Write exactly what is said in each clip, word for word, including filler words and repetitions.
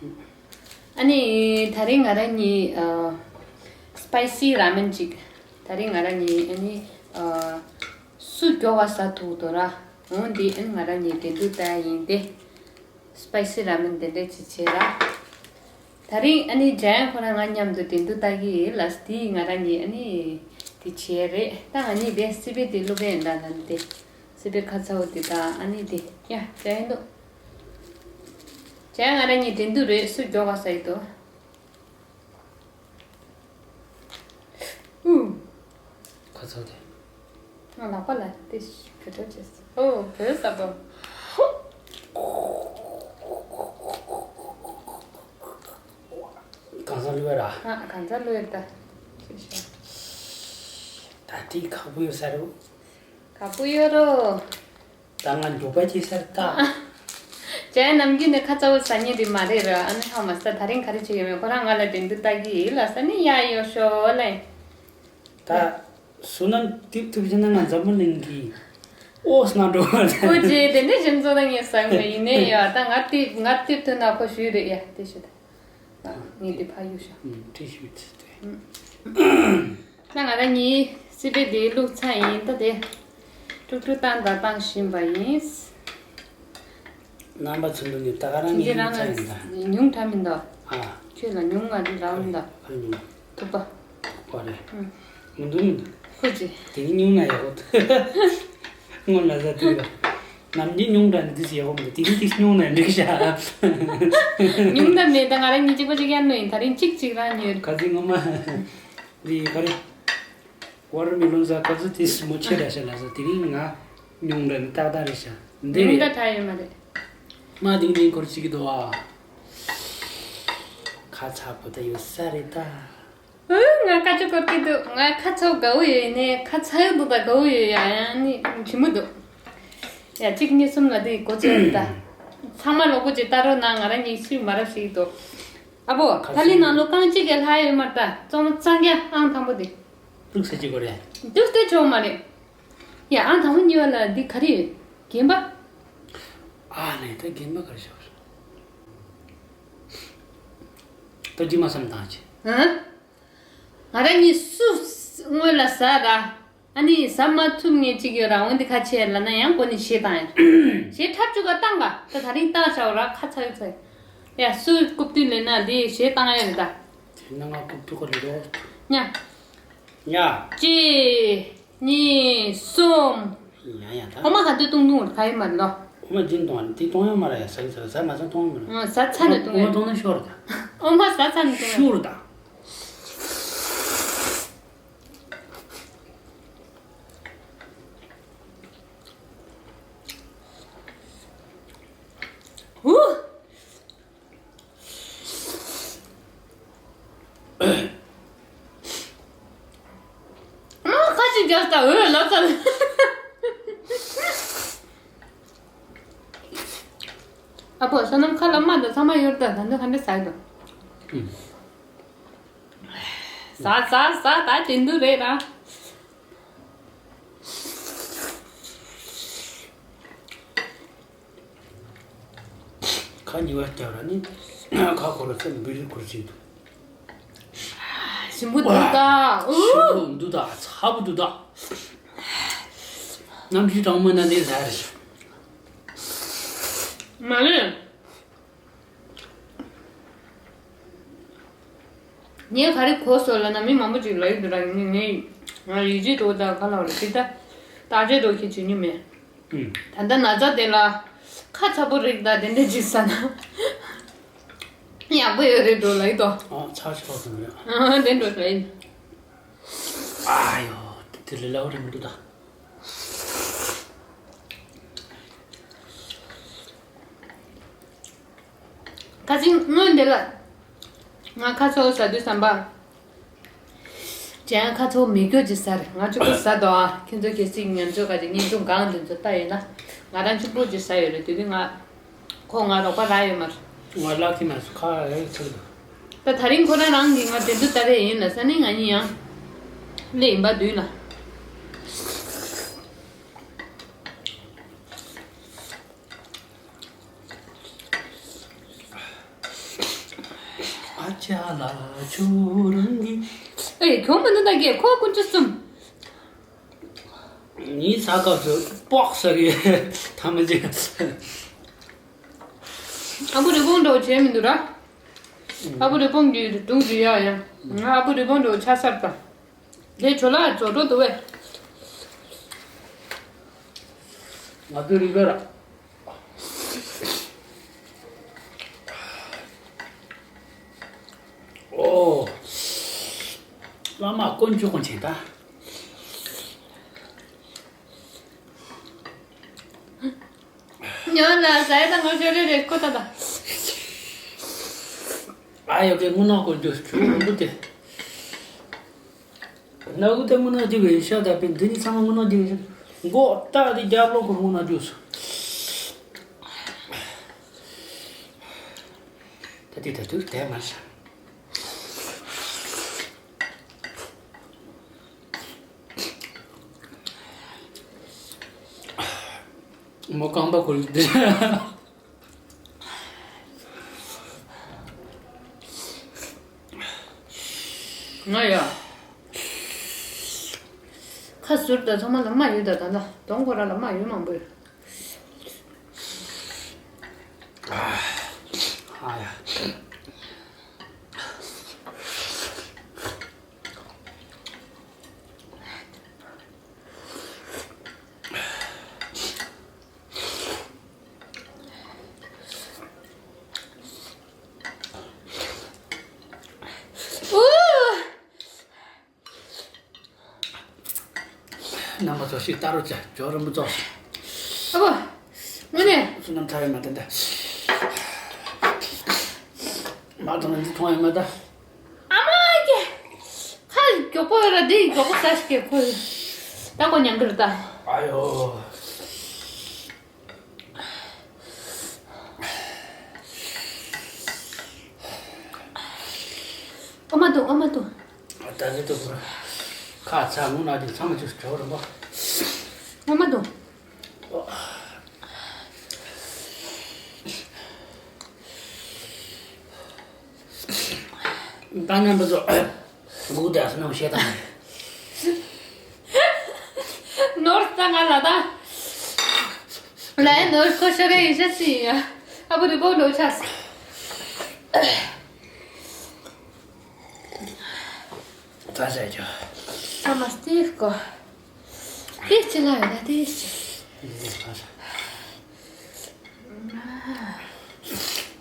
ཨ་ནི་ད་རིང་ང་རང་གཉིས་ཨ་སི་པའི་སི་ར་མེན་ཅིག་ད་རིང་ང་རང་གཉིས་ཨ་ནི་ཨ་སུ་མགྱོགས་པ་ཟ་ཐུབ་འདུག་ར། འོ་འདི་ཨ་ནི་ང་རང་གཉིས་འགྲན་བསྡུར་ལྟ་ཡ་ཡིན་ཏེ། སི་པའི་སི་ར་མེན་དེ་འདྲས་ཅིག་བྱས་ར། ད་རིང་ཨ་ནི་འཇམ་དབྱངས་ཁོ་རང་ང་མཉམ་དུ་འགྲན་བསྡུར་ལྟ་གི་ཡིན་ལ། དེ་ང་རང་གཉིས་ཨ་ནི་དེ་བྱས་རེད། ད་ང་གཉིས་དེ་སི་པའི་དེ་བླུག་གི་ཡིན་ད། ད་ནི་དེ་སི་པའི་ཁ་ཚ་བོ་དེ་ད་ཨ་ནི་དེ་ཡ་འཇམ་དབྱངས་འདུག་འཇམ་དབྱངས་ང་རང་གཉིས་འགྲན་བསྡུར་རེད། སུ་མགྱོགས་པ་ཟ་ཡི་འདུག་ཨུ། ཁ་ཚ་དེ། ང་ལག་པ་ལ་དེ་བེད་སྤྱོད་བྱས་སོ། ཨོ་བོད་ས་པོ། གང་ས་ལུས་ར། ཨ་གང་ས་ལུས་ད། ཤི་ཤི། ད་དེ་ཁག་པོ་ཡོད་ས་རེད། ཁག་པོ་ཡོད་རོ། ད་ང་མགྱོགས་པ་ཅིག་ཟེར་ད། ཇའི་ནམ་རྒྱུན་ནས་ཁ་ཚ་བོ་ཟ་མཁན་དེ་མ་རེད་ར། ཨ་ནི་ཧ་མ་ཟ། ད་རིང་ག་རེ་བྱེད་ཀྱི་མེད། ཁོ་རང་ང་ལ་འགྲན་བསྡུར་ལྟ་གི་ཡིན་ལ་ཟ་ནི་ཡ་ཡོ་ཤོ་ལེ། ད་བསོད་ནམས་ཏིབ་ཏིབ་བྱས་ན་ང་འཛམ་བུ་གླིང་གི་ཨོ་སྣ་འགྲོ་བ་ཁོ་རེད། རྗེས་དེ་འདྲ་ཞིམ་ཚོ་ད་ངས་ཟ་གི་མེད། ཡིན་ནའི་ཡ་ད་ང་ཏིབ་ང་ཏིབ་ཐུབ་ན་ཁོ་ཞུས་རེད་ཡ། དེ་ཞུ་ད། ངས་དེ་ཕ་ཡུ་ཤ། ཨུམ་ཁྲིད་ཞུས་ཏེ། ད་ང་རང་གཉིས་སི་པའི་དེ་བླུགས་ཚར་ཡིན། ད་དེ་དཀྲུག་དཀྲུག་བཏང་དང་བཏང་བཞིན་པ་ཡིན། རྣམ་པ་ཚོ་འདུག་ནས་ད་ག་རང་ཁྱེད་ཉིད་རང་ཚ་ཡིན་ད། ཉུང་དྲགས་མིན་འདུག་ཨ། ཁྱོད་ལ་ཉུང་ང་འདི་རག་མིན་འདུག་ཁ་ཉུང་། ཐུབ་པ། ཐུབ་པ་རེད། ཨུ། མི་འདུག་མི་འདུག་ཁོ་ཅི། དེ་ནི་ཉུང་ན་ཡག་པོ་འདུག་སྔོན་ལ་ཟ་དུས་ལ། ནམ་རྒྱུན་ཉུང་དྲགས་ནི་འདི་ཡག་པོ་མི་འདུག་དེ་ནི་ཅིག་ཉུང་ན་འགྲིག་ཤག་ཉུང་ད་མེད། ད་ང་རང་གཉིས་གཅིག་པ་གཅིག་ཡར་ནོ་ཡིན། ད་རིང་གཅིག་གཅིག་རང་ཉོས། ཁ་ཚིག་ངོ་མ། འདི་ག་རེ། ཝ་ཊར་མེ་ལོན་ཟ་སྐབས་སུ་དེ་སི་མོ་ཆེ་དྲགས་ཤག་ལ་ཟ། དེ་རིང་ང་ཉུང་དྲགས་ནི་ཏག་ཏག་རེད་ཤག་འདི་ཉུང་རེད། ད་དྲགས་ཡོད་མ་རེད། མ་དིང་དིང་འཁོར་ཅིག་གི་འདུག་ཨ། ཁ་ཚ་པོ་ད་ཡོད་ས་རེད་ད། ཨུ། ང་ཁ་ཆུ་འཁོར་གི་འདུག་ང་ཁ་ཚ་དགའ་བོ་ཡོད་ནས། ཁ་ཚ་ཡོད་འདུག་ད་དགའ་བོ་ཡོད་ཡ། ཡང་ནི་གྲིམ་མོ་འདུག་ཡ་གཅིག་གཉིས་གསུམ་ལ་དེ་གོ་ཚོད་ད། ཚང་མ་ལོག་པོ་ཅིག་ལྟ་རོགས་གནང་། ང་རང་གཉིས་སུས་མ་རབས་ཤིག་འདུག་ཨ་བོ། ཁ་ད་ལི་ཚ་ནང་ལོ་རྐང་གཅིག་གི་ལྷག་ཡོད་མ་རེད་ད། བཙོང་མ་གཙང་རྐྱང་ཨང་དང་པོ་དེ། དུག་ས་ཅིག་གོ་རེད། དུག་སྟེ་ཆོག་མ་རེད། ཡ་ཨང་དང་པོ་གཉིས་པ་ལ་འདི་ག་རེ་ཡོད། རྒན་པ། ཨ་ལས་ད་རྒན་པ་ག་རེ་བྱ་བ་རེད། ད་ཅི་མ་བསམ་བཏང་ཅི། ཨ། ང་རང་གཉིས་སུ་སྔོན་ལ་ཟ་ར། ཨ་ནི་ཟ་མ་ཐུབ་མཁན་ཅིག་ཡོད་ར། འོན་ཏེ་ཁ་ཆེ་ལ་ན་ཡང་གོ་ནི་ཞེ་བཏང་ཡ། ཞེ་ཁྲབ་བཅུ་ག་བཏང་ག་ད་ད་རིང་བཏང་བྱ་བ་ར། ཁ་ཚ་ཡོད་ཚ་ཡ། སུ་རྐུབ་སྟེགས་ལེན་ན་འདི་ཞེ་བཏང་ཡ་རེད་ད། དེ་ན་ང་རྐུབ་སྟེགས་ག་ལེ་རོགས། ཉ། ཉ། གཅིག་གཉིས། གསུམ། ཡང་ཡང་ད། ཨོ་མ་ག་དུས་གཏོང་གཏོང་བར་ག་ཡིན་མ་ལོ། ཨོ་མ་འདི་གཏོང་བ་འདི་གཏོང་ཡོང་མ་ར་ཡ། ཟ་གི་ཟ་གི་ཟ་མ་ཟ་གཏོང་ཡོང་མ་ར། ཨོ་ཟ་ཚ་ནས་གཏོང་ཡོང་། ཨོ་མ་གཏོང་ན་ཤོར་ད། ཨོ་མ་ཟ་ཚ་ནས་གཏོང་ཡོང་། ཤོར་ད། ཧུ། ཨ་ཁ་ཅིག་རྒྱག་ད་འོད་ལབ་ཚར། ཨ་ཕོ་བསོད་ནམས་ཁ་ལ་རྨ་དང་ཚང་མ་ཡོད་ད། ད་འདི་ག་འདྲ་ཟ་ཡི་འདུག་ཟ་ཟ་ཟ། ད་དེ་འདུག་རེད་ར། ཁ་གཉིས་པ་རྒྱབ་ར་ནི་ཁ་ཁོ་ར་ཚེ་འབུ་རི་ཁུར་ཅིག་འདུག་ཞིམ་པོ་འདུག་ད། ཨུ། ཞིམ་པོ་འདུག་ད། ཚ་པོ་འདུག་ད། གནམ་གཤིས་གྲང་མོ་ན་འདི་ཟ་རེད། མ་རེད། ངས་ག་རེ་གོ་སོང་ལབ་ན་མི་མང་པོ་ཅིག་ལབ་ཡོད་འདུག་ར། ངས་ངས་ང་ཡིད་ཆེས་འགྲོ་ད་ག་ལ་བ་རེད་དེ་ད། བརྟག་དཔྱད་འགྲོ་ཁྱེད་བྱེད་མྱོང་མེད། ད་ལྟ་ན་ཚ་དེ་ལ་ཁ་ཚ་པོ་རིགས་དང་དེ་འདྲ་ཅིག་ཟ་ན་ཡག་པོ་ཡོད་རེད་འགྲོ་ལབ་ཡོད་དོ། ཨ་ཚ་ཆོག་ཙམ་རེད། ཨ་དེ་འགྲོ་ལབ་ཡིན། ཨ་ཡོ་དེ་ལས་སླ་བོ་རེད་མི་འདུག་ད། ཁ་སང་སྔོན་དེ་ལ་ང་ཁ་ཚོ་ཟ་དུས་ཙམ་པ། ཅན་ཁ་ཚོ་མི་སྐྱོ་ཅི་ཟ་རེད། ང་གཅིག་པུ་ཟ་དོ་ཨ། ཁྱེད་ཚོ་གལ་སྲིད་ང་ཚོ་ག་ཅིག་བརྙན་ཐུང་གང་འདི་ཚོ་ལྟ་ཡོད་ན། ང་རང་གཅིག་པུ་ཅི་ཟ་ཡོད་རེད། དེ་དུས་ང་ཁོ་ང་རོགས་པ་རག་ཡོད་མ་རེད། ང་ལག་གི་མ་སུ་ཁ་རེ་ཚུགས་འདུག་ད་ད་རིང་ཁོ་རང་རང་གིས་ང་དེ་འདུག་ལྟ་རེ་ཡིན་ལ་ས་ནི་ང་གཉིས་ཡང་ལས་ཡིན་པ་དུས་ལ། ཨ་ཅག་ལགས་ཁྱོད་རང་གི། ཨེ་གྱོང་མི་འདུག་ད་གས་ཁོ་དཀོན་མཆོག་གསུམ། ངའི་ས་སྐབས་སུ་པོག་ས་གི་ཐ་མ་ཅིག་ཨ་བུ་རི་བོང་འདྲ་བོ་བྱས་མི་འདུག་ར། ཨ་བུ་རི་བོང་གི་སྒྲུང་གི་ཡ་ཡ། ང་ཨ་བུ་རི་བོང་འདྲ་བོ་ཆགས་ཚར་ད། དེ་ཇོ་ལགས་རྫོགས་འགྲོ་འདུག་བས། ང་ཚོའི་རིག་པ་ར། ཨོ། བླ་མ་དཀོན་མཆོག་དཀོན་ཆེན་ད། ཉོན་ལ་ཟས་དང་ངོ་ཤོད་རེ་རེ་ཁོ་ད་ད། ཨ་ཡོ་གེ་དངོས་གནས་དཀོན་མཆོག་ཁྱོད་རང་པོ་དེ། ནག་དེ་དངོས་གནས་རྒྱུ་བའི་ཤ་ད་པིན་འདི་ནི་ཚང་མ་དངོས་གནས་རྒྱུ་བའི་ཤ། མགོ་བཏགས་ཏེ་རྒྱབ་ལོག་གི་དངོས་གནས་རྒྱུ་སོ། ད་དེ་ད་དུས་དེ་མ་ཤ། མོ་རྐང་པ་ཁུར་འདི། ང་ཡ། ཁ་ཟུར་དང་ཚང་མ་ལ་མ་ཡོད་ད་ད་ད་གདོང་ཁོ་ར་ལ་མ་ཡོད་མང་པོ་ཡོད། ཨ་ཡ། རྣམ་པ་ཚོ་ཞིག་ལྟ་རོགས་བྱ། ཇོ་རིན་པོ་ཚོ། ཨ་བོ། དངོས་གནས། བསོད་ནམས་ཚ་བའི་མ་དེ་འདྲ། མ་དང་འདི་མཐོང་ཡ་མ་ད། ཨ་མ་ཀྱེ། ཁ་མགྱོགས་པོ་ཡོད་ར་འདི་མགྱོགས་པོ་ཟ་ཞིག་གེ་ཁོ། ད་ཁོ་ཉམས་ཀྱི་རེད་ད། ཨ་ཡོ། ཨ་མ་དུ་ཨ་མ་དུ། ད་ནི་དུ་བུར། ཁ་ཚ་ངུ་ན་དུ་ཚང་མ་ཅུ་གྲོགས་རིན་པོ། ཨ་མ་དུ། ད་ནམ་པ་ཚོ། སྒུག་བསྡད་སོང་ནམ་བཤད་དང་། ནོར་ས་ང་ལ་ད། ལའི་ནོར་ཁོ་ཤོར་རེ་ཡིན་ཤ་སི་ཡིན་ཡ། ཨ་བུ་རི་བོ་ནོར་ཆགས། ད་ཟེར་རྒྱུ། ཚང་མ་སྟེར་གོ། ཏེ་ཅི་ལ་ཡོད་ན་ཏེ་ཅི།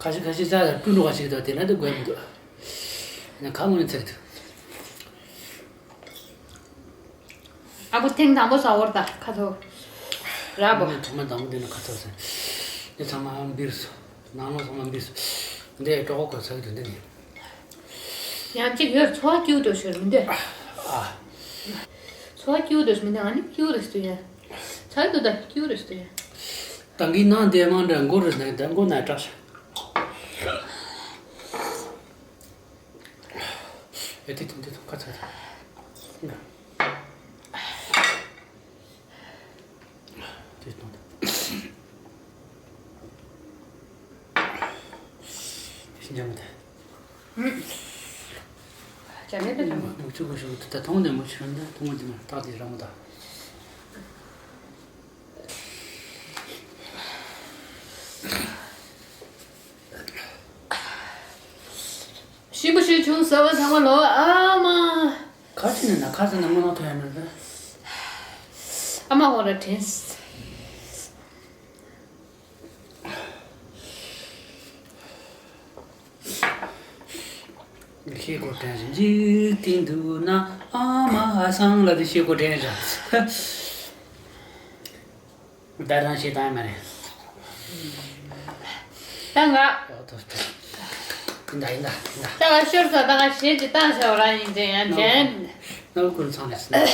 ཁ་ཤས་ཁ་ཤས་ཟ་ལ་སྤྲུལ་འགྲོ་བ་ཞིག་དང་དེ་ན་དེ་དགོས་མི་འདུག་ནི་ཁ་ངོ་ནས་ཚིག་འདུག་ཨ་བུ་ཐེངས་དང་པོ་ཟ་བར་ད་ཁ་ཐོ། ར་བོ། ཐོག་མ་དང་པོ་དེ་ན་ཁ་ཐོ་ཟེར། དེ་ཚང་མ་འབིར་སོ། ནང་ལོགས་ཚང་མ་འབིར་སོ། འདི་གྲོགས་པོ་ཁོ་ཚ་གི་དུ་འདི་ནི། ཡང་གཅིག་ཡོད་ཚོ་བ་སྐྱིད་འགྲོ་ཤོར་མི་འདོད། ཨ། ཚོ་བ་སྐྱིད་འགྲོ་ཤོར་མི་འདོད་ཨ་ནི་སྐྱིད་རེ་སྟོན་ཡ། ཚ་གི་དུ་ད་སྐྱིད་རེ་སྟོན་ཡ། ད་གི་ནང་དེ་མང་འདྲ་མགོ་རེ་ཟ་ད་མགོ་ན་སྐྲག་ཤ། ཨེ་དེ་དེ་དེ་ཁ་ཚ་ད། དེ་དང་། དེ་ཤིན་ཅང་མི་ད། ཅང་མེད་པའི་ལམ། མུ་ཆུ་གུ་ཞུ་ད་ཐོང་ནས་མུ་ཆུ་རང་ད་ཐོང་དེ་མ་ཏག་དེ་རང་མོ་ད། ཞིམ་པོ་ཞིག་བྱུང་ཟ་བ་ཚང་མ་ལོ་ཨ་མ། ཁ་ཅིག་ནས་ན་ཁ་ཟེར་ན་མ་ནོ་ཐོན་ཡ་མེད་པས། ཨ་མ་འོ་ར་དྲན། ཤེལ་སྒོ་དྲན་ཞིང་འཇིག་རྟེན་དུ་ན་ཨ་མ་ཧ་སང་ལ་དེ་ཤེལ་སྒོ་དྲན་ཞིང་། ད་རང་ཤེས་དང་མ་རེད། ད་ང་། ཨོ་ཐོ་ཐོ། ཡིན་ད་ཡིན་ད་ཡིན་ད། ད་ང་ཤོར་ས་ད་ང་ཞེད་ཀྱི་བཏང་བྱ་བ་རང་ཡིན་དྲན་ཡང་དྲན། ནོར་ཁུལ་ཚང་ནས་སོང་།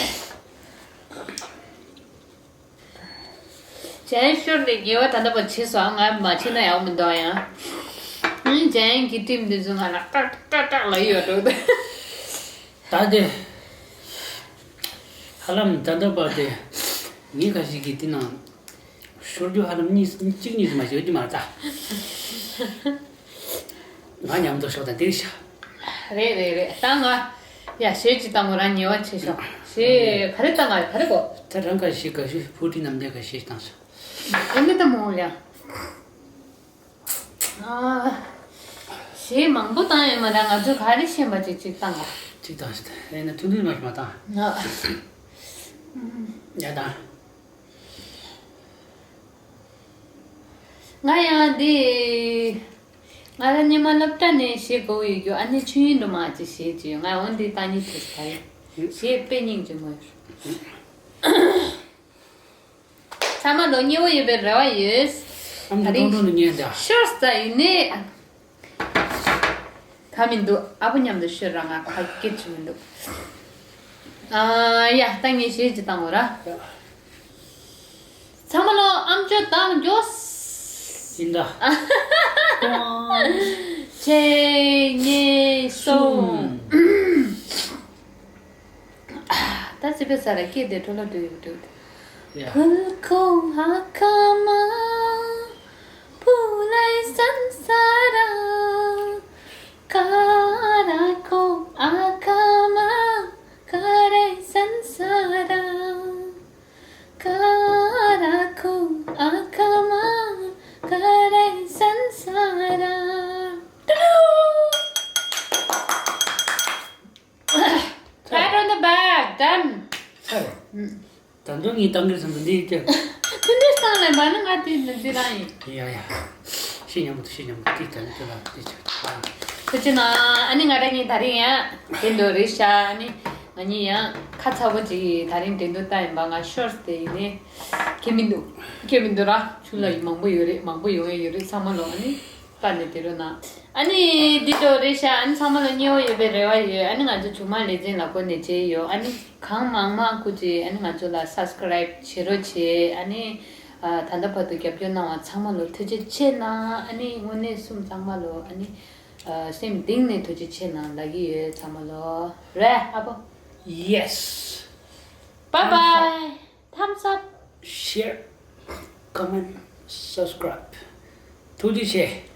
ཇན་ཤོར་ནས་ཉེ་བ་ད་ལྟ་བར་བྱས་སོང་ང་མ་བྱས་ན་ཡག་མི་འདུག་ཡང་། ཨང་ཇན་གྱི་ཊིམ་འདི་ཚོ་ང་ལ་ཏག་ཏག་ཏག་ལ་ཡོད་འགྲོ་འདུག་ད་དེ། ཧ་ལམ་ད་ལྟ་བར་དེ། ངས་ཁ་ཞིག་གིས་དེ་ནང་། ཤོར་རྒྱུ་ཧ་ལམ་གཉིས་གཅིག་གཉིས་སུ་མ་ཤོར་རྒྱུ་མ་རེད་ད། ང་མཉམ་དུ་ཤོག་དང་དེ་རིགས་ཤ། རེད་རེད་རེད། ད་ང་ཡ་གཞས་ཅིག་བཏང་གོ། རང་ཉེ་བ་ཆེ་ཤོས། གཞས་ག་རེ་བཏང་ག་ག་རེ་གོ་ད་རང་ག་གཞས་ག་གཞས་བུ་ཁྲིད་རྣམ་རྒྱལ་ག་གཞས་བཏང་སོང་། ཨེ་ནི་ད་མོ་ཡ། ཨ། གཞས་མང་པོ་བཏང་ཡོད་མ་རེད། ང་ཚོ་ག་རེ་ཤེས་པ་ཅིག་ཅིག་བཏང་ག་ཅིག་བཏང་ཞིག་ད་ཨེ་ན་ཐུང་ཐུང་མ་ཞིག་མ་བཏང་། ཨ། ཡ་ད། ང་ཡང་འདི། ང་རང་ཉི་མ་སློབ་གྲྭ་ནས་གཞས་གོ་ཡོད་རྒྱུ། ཨ་ནི་ཆོས་དབྱིངས་སྒྲོལ་མ་ཅེས་གཞས་ཅིག་ཡོད། ང་འོ་འདི་བཏང་སྙིང་འདོད་ད་ཡིན། གཞས་དཔེ་སྙིང་རྗེ་མོ་ཡོད། ཚང་མ་ལོ་མཉེས་པོ་ཡོད་པའི་རེ་བ་ཡོད། ཨ་མ་ད་རིང་ཀོང་ཀྲོང་ནས་ཉན་ད། ཤོར་ས་ཡིན་ནི། ག་མི་འདུག་ཨ་ཕོ་མཉམ་དུ་ཤོད་ར། ང་ག་སྐད་ཆ་མི་འདུག་ཨ་ཡ་ད་ངས་གཞས་ཅིག་བཏང་བ་ར། ཚང་མ་ལོ་ཨམ་ཅོག་བཏང་འཇོག་ཡིན་ད། གཅིག་གཉིས་གསུམ། ད་ཙི་པེ་ས་ར་སྐད་དེ་འཕྲོ་ལ་འགྲོ་ཡོད་འགྲོ། ཡ། ཕུལ་ཁོ་ཨ་ཁ་མ། བུ་ལའི་སན་ས་ར། ཀ་ར་ཁོ་ཨ་ཁ་མ། ཀ་རའི་སན་ས་ར། ཀ་ར་ཁོ་ཨ་ཁ་མ། ཀ་རའི་སན་ས་ར། ཏུ་ལུ། Pat on the back. Done. ད་དུང་ངས་བཏང་གི་རེད་བསམ་འདུག་འདི་ཡིག་ཀྱང་། ཐུན་ཏེ་སང་ལས་པ་ནི་ང་དེ་འདི་འདི་རང་ཡིན། ཡ་ཡ། ཤི་ཉམས་པོ་ཤི་ཉམས་པོ་དེ་ད་ནི་དེ་ལ་དེ་ཆགས་ཐུག་ཅི་ན། ཨ་ནི་ང་རང་གཉིས་ད་རིང་ཡང་དེ་འདོད་རེད་ཤག་ཨ་ནི་ང་གཉིས་ཡང་ཁ་ཚ་པོ་ཅིག་ད་རིང་དེ་འདོད་ལྟ་ཡིན་པ། ང་ཤོར་དེ་ཡིན་ནི་ཁྱེད་མི་འདུག་ཁྱེད་མི་འདུག་ར། ཆུ་ལ་ཡིན་མང་པོ་ཡོད་རེད། མང་པོ་ཡོང་ཡ་ཡོད་རེད། ཚང་མ་ལོ་ཨ་ནི། ལྟ་ནས་དེ་རུ་ན། ཨ་ནི་འདི་འདྲ་རེད་ཤག་ཨ་ནི་ཚང་མ་ལ་མཉེས་པོ་ཡོད་པའི་རེ་བ་ཡོད། ཨ་ནི་ང་ཚོ་ཆུང་མ་ལེ་ཚན་ལ་གོ་ནས་བྱས་ཡོད། ཨ་ནི་གང་མང་མང་སྐུ་མཁྱེན། ཨ་ནི་ང་ཚོ་ལ་སབ་སི་ཀ་རབ་བྱེད་རོགས་བྱེད། ཨ་ནི་ཨ་ད་ལྟ་བར་དུ་རྒྱབ་སྐྱོར་གནང་བ་ཚང་མ་ལོ་ཐུགས་རྗེ་ཆེ་གནང་། ཨ་ནི་དངོས་གནས་གསུམ་ཚང་མ་ལོ་ཨ་ནི་ཨ་སེམས་གཏིང་ནས་ཐུགས་རྗེ་ཆེ་གནང་ལབ་ཀྱི་ཡོད། ཚང་མ་ལོ་རེད་ཨ་པོ། Yes. Bye bye. Thumbs up. Share, comment, subscribe. ཐུགས་རྗེ་ཆེ།